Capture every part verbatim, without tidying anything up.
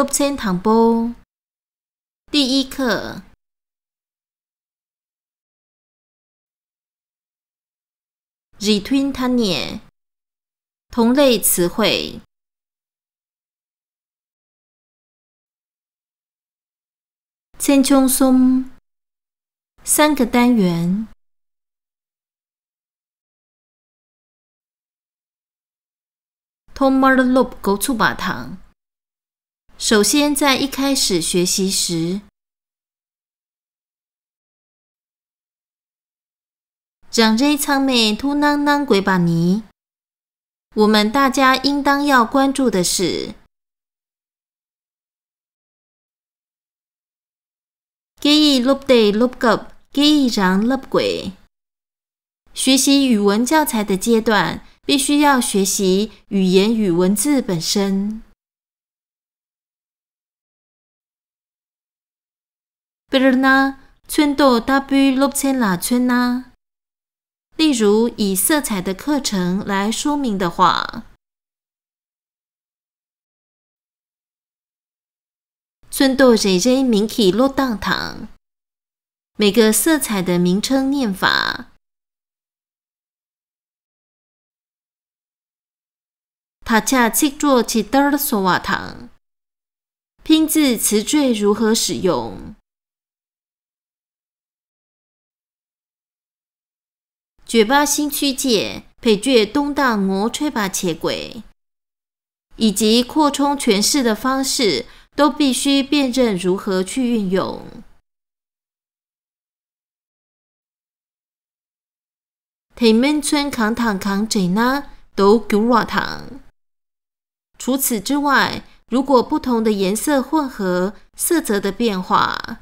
ཚན་དང་པོ། 第一课。 རིགས་མཐུན་ཐ་སྙད། 同类词汇། ཚན་ཆུང་གསུམ། 三个单元། ཐོག་མར་སློབ་འགོ་ཚུགས་པ་དང་། 首先，在一开始学习时， རང་རེ་ཚང་མས་ཐུགས་སྣང་གནང་དགོས་པ་ནི། 我们大家应当要关注的是 སྐད་ཡིག་སློབ་དེབ་སློབ་སྐབས་སྐད་ཡིག་རང་བསླབ་དགོས། 学习语文教材的阶段，必须要学习语言与文字本身。 དཔེར་ན། ཚོན་མདོག་ལྟ་བུའི་སློབ་ཚན་ལ་མཚོན་ན། 例如，以色彩的课程来说明的话， ཚོན་མདོག་རེ་རེའི་མིང་གི་ཀློག་སྟངས་དང་། 每个色彩的名称念法། དག་ཆ་ཚིག་གྲོགས་ཇི་ལྟར་བཟོ་བ་དང་། 拼字词缀如何使用། བརྗོད་པ་ཤིང་ཆུས་བཅད་བེད་སྤྱོད་གཏོང་སྟངས་ངོ་འཕྲོད་པ་བྱེད་དགོས། 以及扩充詮释的方式都必须辨认如何去运用。 དེ་མིན་ཚོན་གང་དང་གང་འདྲེས་ན་མདོག་འགྱུར་བ་དང་། 除此之外，如果不同的颜色混合，色泽的变化，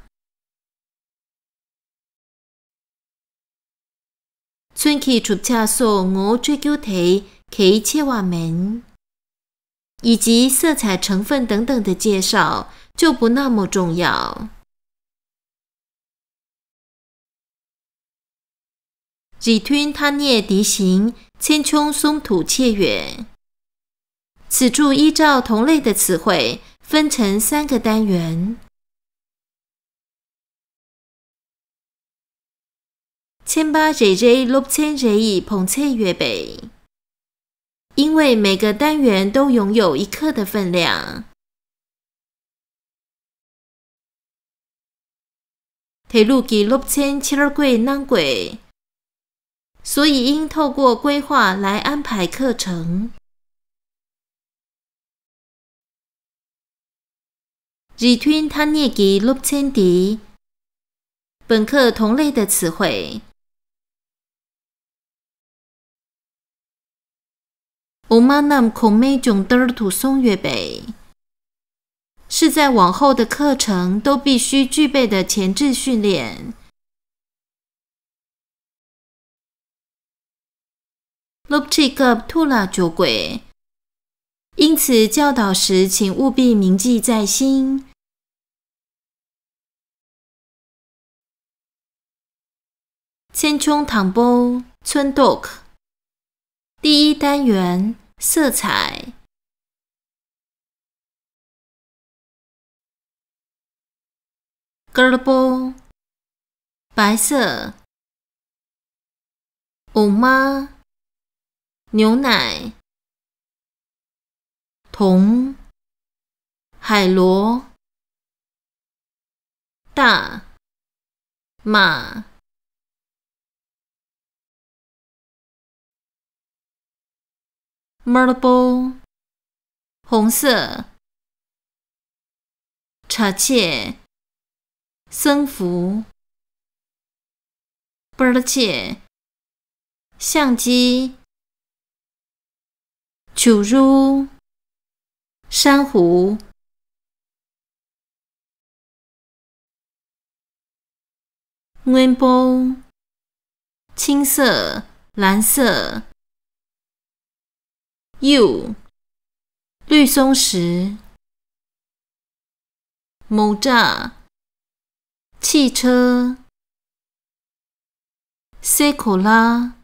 ཚོན་གྱི་གྲུབ་ཆ་སོགས་ངོ་སྤྲོད་རྒྱུ་དེ་གལ་ཆེ་བ་མིན། 以及色彩成分等等的介绍就不那么重要。 རིགས་མཐུན་ཐ་སྙད་འདི་བཞིན་ཚན་ཆུང་གསུམ་དུ་ཕྱེ་ཡོད། 此处依照同类的词汇分成三个单元。 ཚན་པ་རེ་རེའི་སློབ་ཚན་རེ་ཡི་བོངས་ཚད་ཡོད་པས། 因为每个单元都拥有一课的分量。 དེ་ལུགས་ཀྱི་སློབ་ཚན་འཆར་འགོད་གནང་དགོས། 所以应透过规划来安排课程。 རིགས་མཐུན་ཐ་སྙད་ཀྱི་སློབ་ཚན་འདི། 本课同类的词汇。 འོག་མ་རྣམས་གོང་མའི་སྦྱོང་བརྡར་དུ་སོང་ཡོད་པས། 是在往后的课程都必须具备的前置训练。 སློབ་ཁྲིད་སྐབས་ཐུགས་ལ་འཇོག་དགོས། 因此教导时请务必铭记在心。 ཚན་ཆུང་དང་པོ། ཚོན་མདོག 第一单元，色彩。 དཀར་པོ། 白色。 འོ་མ། 牛奶། 铜། 海螺། 大。 马。 དམར་པོ། 红色。 གྲྭ་ཆས། 僧服། པར་ཆས། 相机། བྱུ་རུ། 珊瑚། སྔོན་པོ། 青色、蓝色。 柚，绿松石。 木渣，汽车。 སའི་གོ་ལ།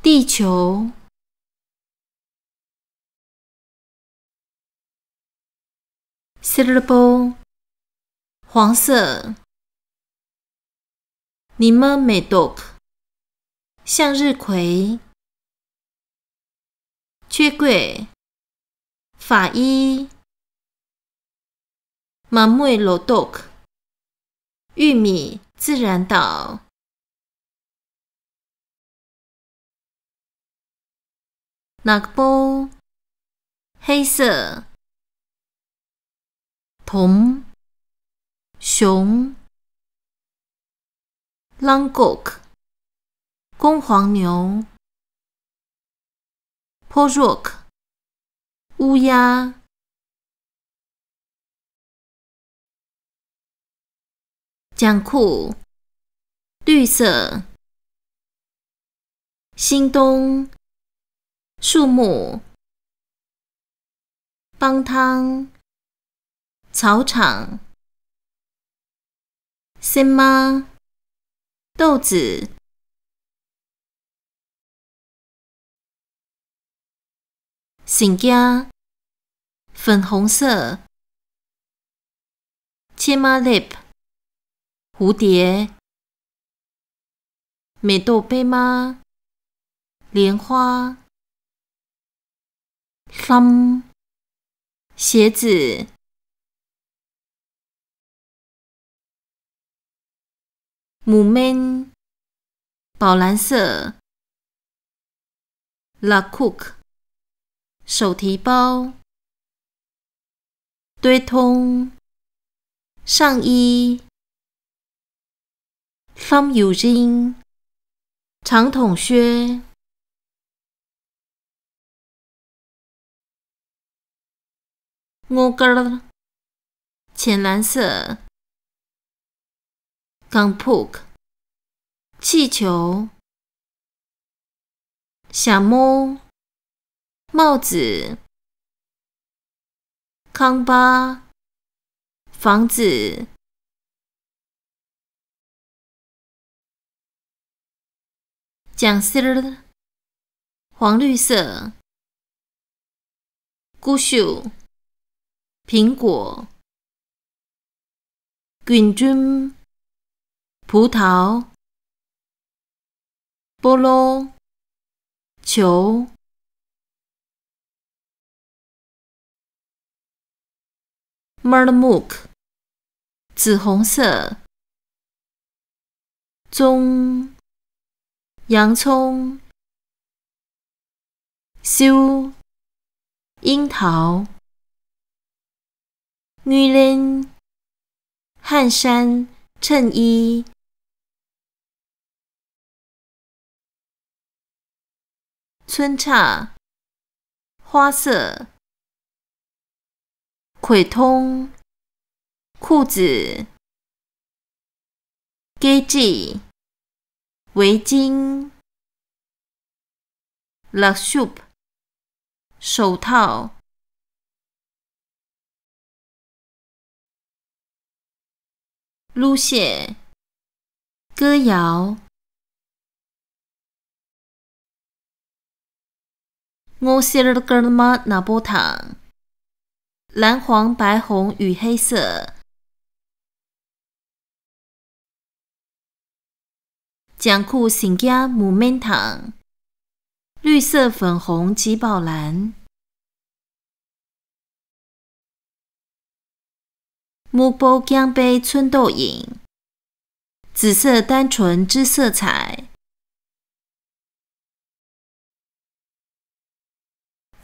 地球。སེར་པོ། 黄色། ཉི་མ་མེ་ཏོག 向日葵། ཆོས་གོས། 法衣། མ་རྨོས་ལོ་ཏོག 玉米自然稻། ནག་པོ། 黑色། 豚། 熊། གླང་གོག 公黄牛། ཕོ་རོག 乌鸦། ལྗང་ཁུ། 绿色། 新东。树木。 སྤང་ཐང草场། སྲན་མ། 豆子། སེང་སྐྱ། 粉红色。 ཕྱེ་མ་ལེབ། 蝴蝶། མེ་ཏོག་པད་མ། 莲花། ལྷམ། 鞋子། མུ་མེན། 宝蓝色。 ལག་ཁུག 手提包། སྟོད་ཐུང་། 上衣། ལྷམ་ཡུ་རིང་། 长筒靴། སྔོ་དཀར། 浅蓝色。 གང་ཕུག 气球། ཞྭ་མོ། 帽子། ཁང་པ། 房子། ལྗང་སེར། 黄绿色。 ཀུ་ཤུ། 苹果། རྒུན་འབྲུམ། 葡萄། སྤོ་ལོ། 球། དམར་སྨུག 紫红色。 ཙོང་། 洋葱། ซิว། 樱桃། དངུལ་ལེན། 汗衫、衬衣། 寸叉。 花色。 གོས་ཐུང་། 裤子། སྐེ་དཀྲིས། 围巾། ལག་ཤུབས། 手套། གླུ་གཞས། 歌谣། སྔོ་སེར་དཀར་དམར་ནག་པོ་དང་། 蓝黄白红与黑色。 ལྗང་ཁུ་སེང་སྐྱ་མུ་མེན་དང་། 绿色粉红吉宝蓝། སྨུག་པོ་རྐྱང་པའི་ཚོན་མདོག་ཡིན། 紫色单纯之色彩。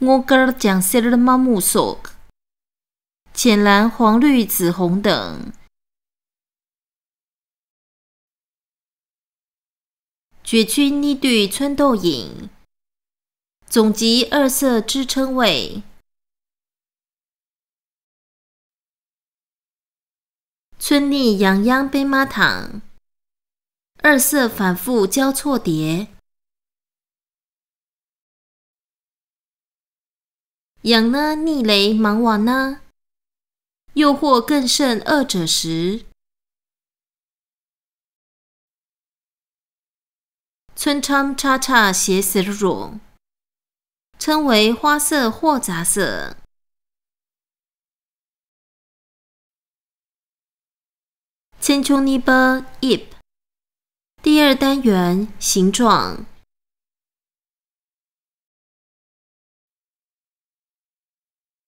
སྔོ་དཀར་ལྗང་སེར་དམར་སྨུག་སོགས། 浅蓝黄绿紫红等。 བརྗོད་ཚུལ་གཉིས་བསྡུས་ཚོན་མདོག་ཡིན། 总集二色支撑位。 ཚོན་ནི་ཡང་ཡང་པད་མ་དང་། 二色反复交错叠。 ཡང་ན་གཉིས་ལས་མང་བ་ན། 又或更甚二者时། ཚོན་ཁྲམ་ཁྲ་ཁྲ་ཞེས་ཟེར་རུང་། 称为花色或杂色。ཚན་ཆུང་གཉིས་པ་དབྱིབས། 第二单元形状。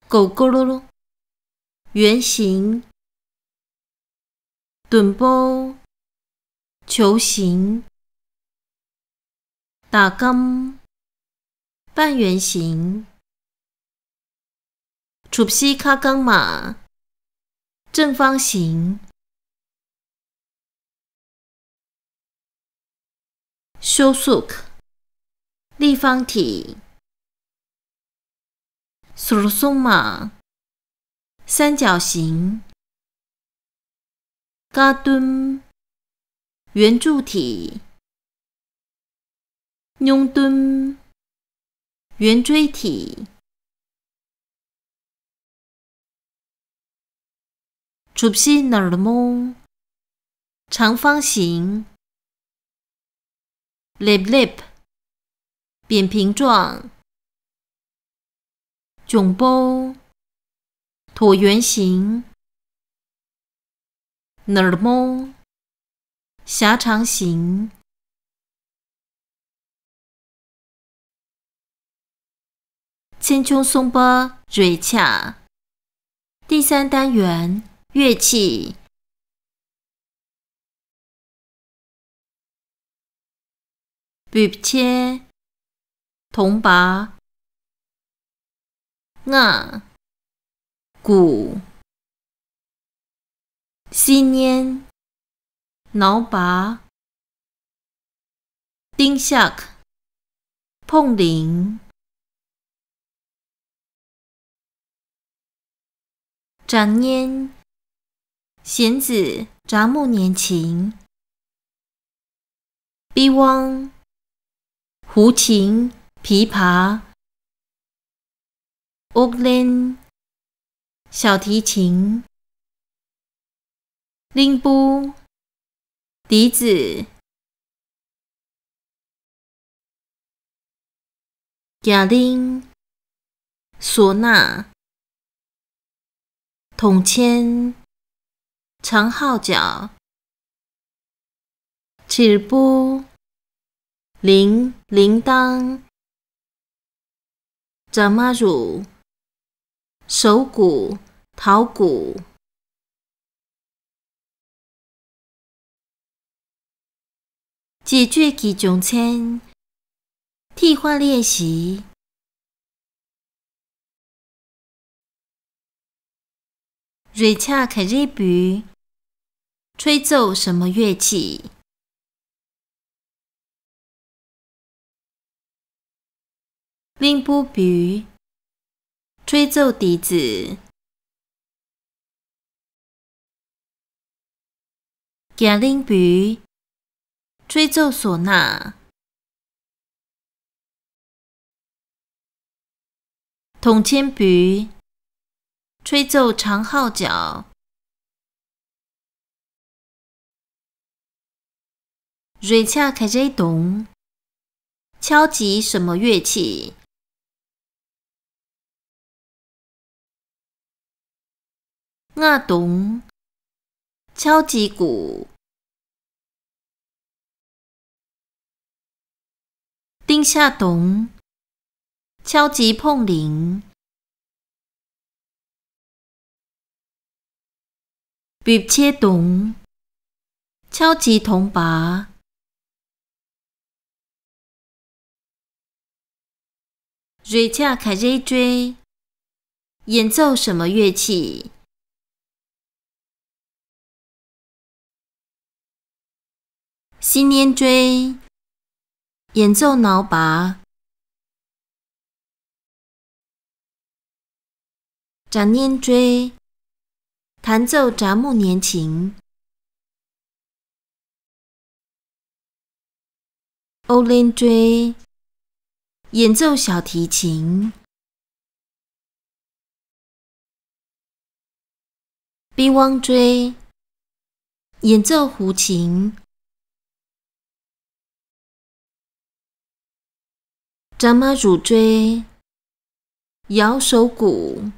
མགོ་སྐོར། 圆形། ཟླུམ་པོ། 球形། ཟླ་གམ། 半圆形། གྲུ་བཞི་ཁ་བསྐང་མ། 正方形། 梢་གཟུགས། 立方体། ཟུར་གསུམ་མ། 三角形། ཀ་བདུན། 圆柱体། གཉུང་བདུན། 圆锥体། གྲུ་བཞི་ནར་མོ། 长方形། ལེབ་ལེབ། 扁平状། འཇོང་པོ། 椭圆形། ནར་མོ། 狭长形། ཚན་ཆུང་གསུམ་པ། 蕊帕། 第三单元乐器。 སྦུབ་ཆེན། 铜鈸། རྔ། གུར། སྲི་གཉན། ནའུ་བར། ཏིང་ཤག། ཕོང་ལིང་། སྒྲ་སྙན། 弦子། dramu 年琴。 པི་ཝང་། 胡琴། 琵琶། ཨོག་ལེན། 小提琴། གླིང་བུ།笛子། རྒྱ་གླིང་། 唢呐། 铜钎། 长号角། 纸钹། 铃，铃铛。 དྲ་མ་རུ། 手鼓，陶鼓。 བྱེད་སྤྱོད་ཀྱི་སྦྱོང་ཚན། 替换练习。 རེ་ཆ་ག་རེ་འབུད། 吹奏什么乐器？ གླིང་བུ་འབུད། 吹奏笛子。 རྒྱ་གླིང་འབུད། 吹奏唢呐。 铜钎་འབུད། 吹奏长号角。 རེ་ཆ་ག་རེ་རྡུང་། 敲击什么乐器？ རྔ་རྡུང་། 敲击鼓。 ཏིང་ཤག་རྡུང་། 敲击碰铃。 སྦུབ་ཆེན་རྡུང་། 敲击铜鈸。 རེ་ཆ་ག་རེ་དཀྲོལ། 演奏什么乐器？ སྲི་གཉན་དཀྲོལ། 演奏脑鈸。 སྒྲ་སྙན་དཀྲོལ། 弹奏 dramu 年琴。 ཨོག་ལེན་དཀྲོལ། 演奏小提琴。 པི་ཝང་དཀྲོལ། 演奏胡琴。 དྲ་མ་རུ་དཀྲོལ། 摇手鼓。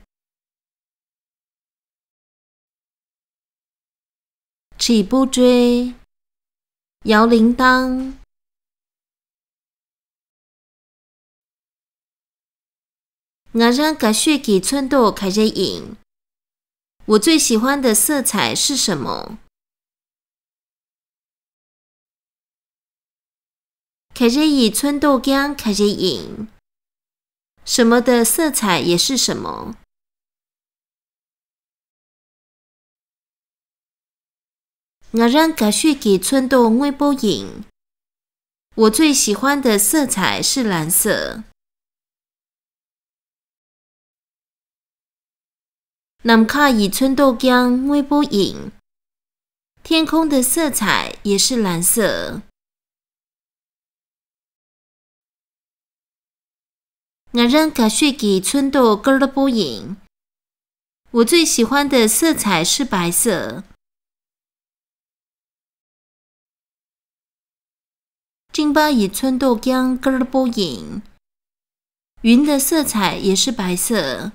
起不追，摇铃铛。ང་རང་དགའ་ཤོས་ཀྱི་ཚོན་མདོག་ག་རེ་ཡིན། 我最喜欢的色彩是什么？ ག་རེ་ཡི་ཚོན་མདོག་ཀྱང་ག་རེ་ཡིན། 什么的色彩也是什么。 ང་རང་དགའ་ཤོས་ཀྱི་ཚོན་མདོག་སྔོན་པོ་ཡིན། 我最喜欢的色彩是蓝色。 ནམ་མཁའ་ཡི་ཚོན་མདོག་ཀྱང་སྔོན་པོ་ཡིན། 天空的色彩也是蓝色。 ང་རང་དགའ་ཤོས་ཀྱི་ཚོན་མདོག་དཀར་པོ་ཡིན། 我最喜欢的色彩是白色。 སྤྲིན་པ་ཡི་ཚོན་མདོག་ཀྱང་དཀར་པོ་ཡིན།云的色彩也是白色。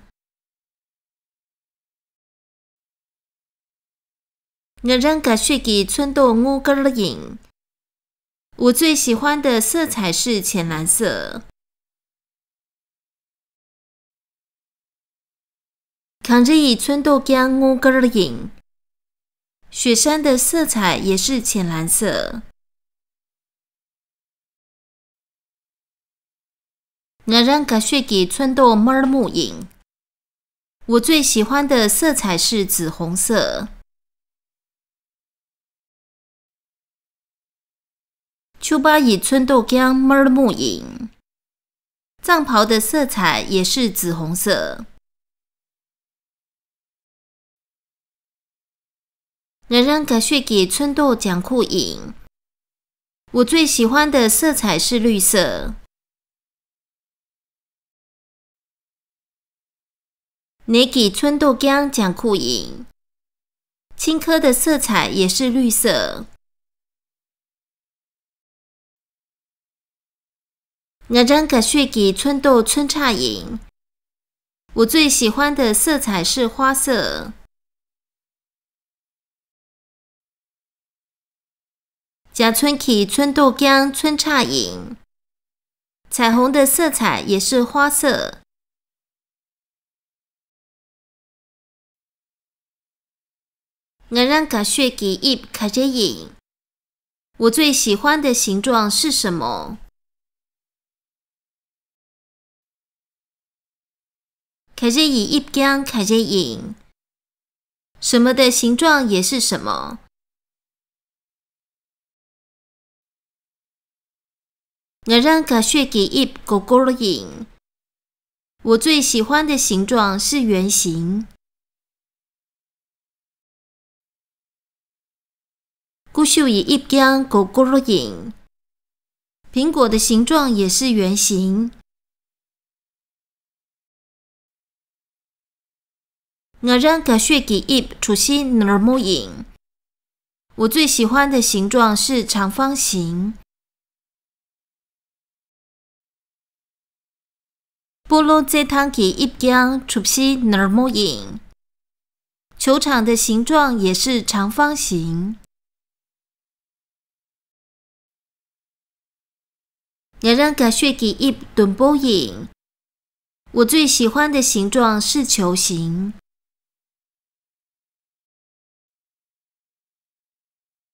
ང་རང་དགའ་ཤོས་ཀྱི་ཚོན་མདོག་སྔོ་དཀར་ཡིན། 我最喜欢的色彩是浅蓝色。 གངས་རི་ཡི་ཚོན་མདོག་ཀྱང་སྔོ་དཀར་ཡིན། 雪山的色彩也是浅蓝色。 ང་རང་དགའ་ཤོས་ཀྱི་ཚོན་མདོག་དམར་སྨུག་ཡིན། 我最喜欢的色彩是紫红色。 ཆུ་བར་ཡི་ཚོན་མདོག་ཀྱང་དམར་སྨུག་ཡིན། 藏袍的色彩也是紫红色。 ང་རང་དགའ་ཤོས་ཀྱི་ཚོན་མདོག་ལྗང་ཁུ་ཡིན། 我最喜欢的色彩是绿色。 ནས་ཀྱི་ཚོན་མདོག་ཀྱང་ལྗང་ཁུ་ཡིན། 青稞的色彩也是绿色。 ང་རང་དགའ་ཤོས་ཀྱི་ཚོན་མདོག་ཚོན་ཁྲ་ཡིན། 我最喜欢的色彩是花色。 འཇའ་ཚོན་གྱི་ཚོན་མདོག་ཀྱང་ཚོན་ཁྲ་ཡིན། 彩虹的色彩也是花色。 ང་རང་དགའ་ཤོས་ཀྱི་དབྱིབས་ག་རེ་ཡིན། 我最喜欢的形状是什么？ ག་རེ་ཡི་དབྱིབས་ཀྱང་ག་རེ་ཡིན། 什么的形状也是什么。 ང་རང་དགའ་ཤོས་ཀྱི་དབྱིབས་སྒོར་སྒོར་ཡིན། 我最喜欢的形状是圆形。 ཀུ་ཤུ་ཡི་དབྱིབས་ཀྱང་སྒོར་སྒོར་ཡིན།苹果的形状也是圆形。 ང་རང་དགའ་ཤོས་ཀྱི་དབྱིབས་གྲུ་བཞི་ནོར་མོ་ཡིན། 我最喜欢的形状是长方形。 སྤོ་ལོ་རྩེད་ཐང་གི་དབྱིབས་ཀྱང་གྲུ་བཞི་ནོར་མོ་ཡིན། 球场的形状也是长方形。 ང་རང་དགའ་ཤོས་ཀྱི་དབྱིབས་ཟླུམ་པོ་ཡིན། 我最喜欢的形状是球形。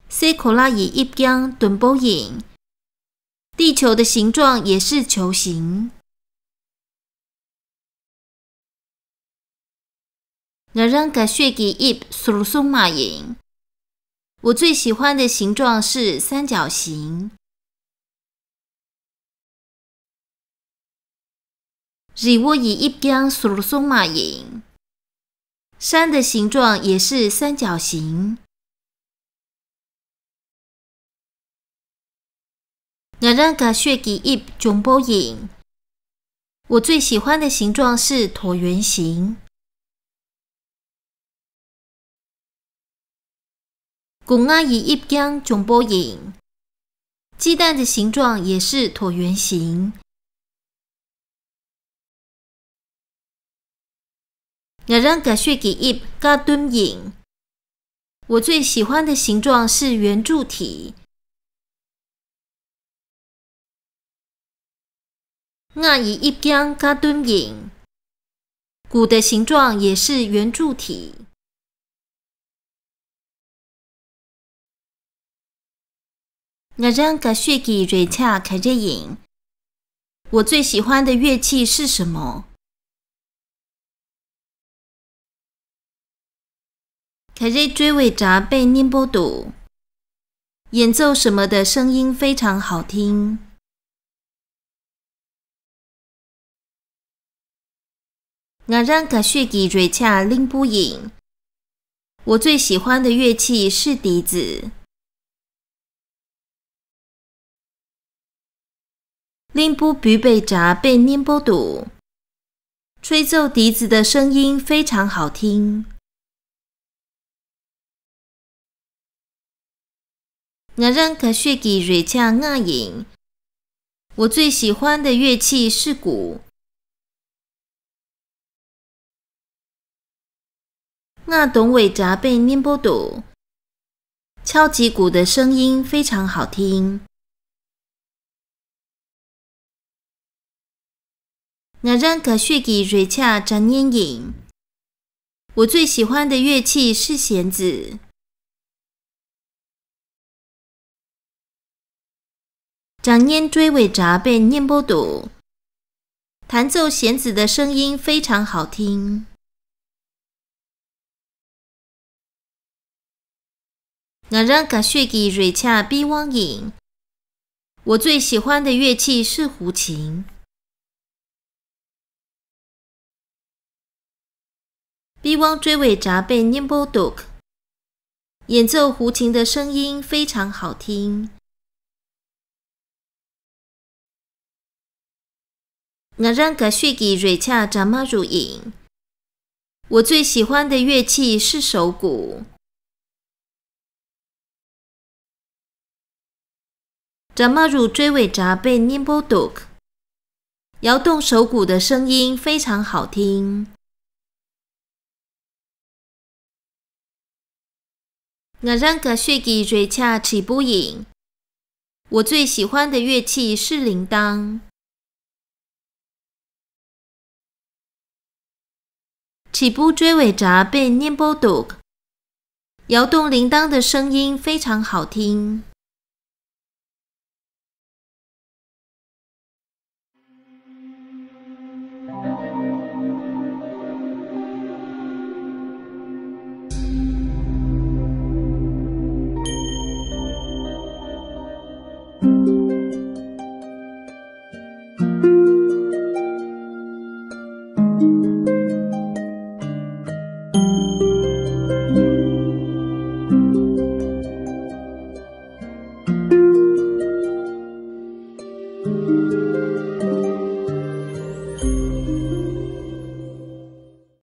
སའི་གོ་ལ་ཡི་དབྱིབས་ཀྱང་ཟླུམ་པོ་ཡིན། 地球的形状也是球形。 ང་རང་དགའ་ཤོས་ཀྱི་དབྱིབས་ཟུར་གསུམ་མ་ཡིན། 我最喜欢的形状是三角形。 རི་བོ་ཡི་དབྱིབས་ཀྱང་ཟུར་གསུམ་མ་ཡིན། 山的形状也是三角形。 ང་རང་དགའ་ཤོས་ཀྱི་དབྱིབས་འཇོང་པོ་ཡིན། 我最喜欢的形状是椭圆形。 སྒོ་ང་ཡི་དབྱིབས་ཀྱང་འཇོང་པོ་ཡིན། 鸡蛋的形状也是椭圆形。 ང་རང་དགའ་ཤོས་ཀྱི་དབྱིབས་དཀར་ཟླུམ་ཡིན། 我最喜欢的形状是圆柱体。 ང་ཡི་དབྱིབས་ཀྱང་ཀ་བདུན་ཡིན། 鼓的形状也是圆柱体。 ང་རང་དགའ་ཤོས་ཀྱི་རོལ་ཆ་ག་རེ་ཡིན། 我最喜欢的乐器是什么？ ག་རེ་དཀྲོལ་བའི་སྒྲ་དཔེ་སྙན་པོ་འདུག། 演奏什么的声音非常好听。 ང་རང་དགའ་ཤོས་ཀྱི་རོལ་ཆ་གླིང་བུ་ཡིན། 我最喜欢的乐器是笛子。 གླིང་བུ་འབུད་པའི་སྒྲ་དཔེ་སྙན་པོ་འདུག། 吹奏笛子的声音非常好听。 ང་རང་དགའ་ཤོས་ཀྱི་རོལ་ཆ་རྔ་ཡིན། 我最喜欢的乐器是鼓。 རྔ་རྡུང་བའི་སྒྲ་དཔེ་སྙན་པོ་འདུག།敲击鼓的声音非常好听。 ང་རང་དགའ་ཤོས་ཀྱི་རོལ་ཆ་སྒྲ་སྙན་ཡིན། 我最喜欢的乐器是弦子。 སྒྲ་སྙན་དཀྲོལ་བའི་སྒྲ་དཔེ་སྙན་པོ་འདུག། 弹奏弦子的声音非常好听。 ང་རང་དགའ་ཤོས་ཀྱི་རོལ་ཆ་པི་ཝང་ཡིན། 我最喜欢的乐器是胡琴。 པི་ཝང་དཀྲོལ་བའི་སྒྲ་དཔེ་སྙན་པོ་འདུག། 演奏胡琴的声音非常好听。 ང་རང་དགའ་ཤོས་ཀྱི་རོལ་ཆ་དྲ་མ་རུ་ཡིན། 我最喜欢的乐器是手鼓。 དྲ་མ་རུ་དཀྲོལ་བའི་སྒྲ་དཔེ་སྙན་པོ་འདུག། 摇动手鼓的声音非常好听。 ང་རང་དགའ་ཤོས་ཀྱི་རོལ་ཆ་དྲིལ་བུ་ཡིན། 我最喜欢的乐器是铃铛。 དྲིལ་བུ་དཀྲོལ་བའི་སྒྲ་དཔེ་སྙན་པོ་འདུག། 摇动铃铛的声音非常好听。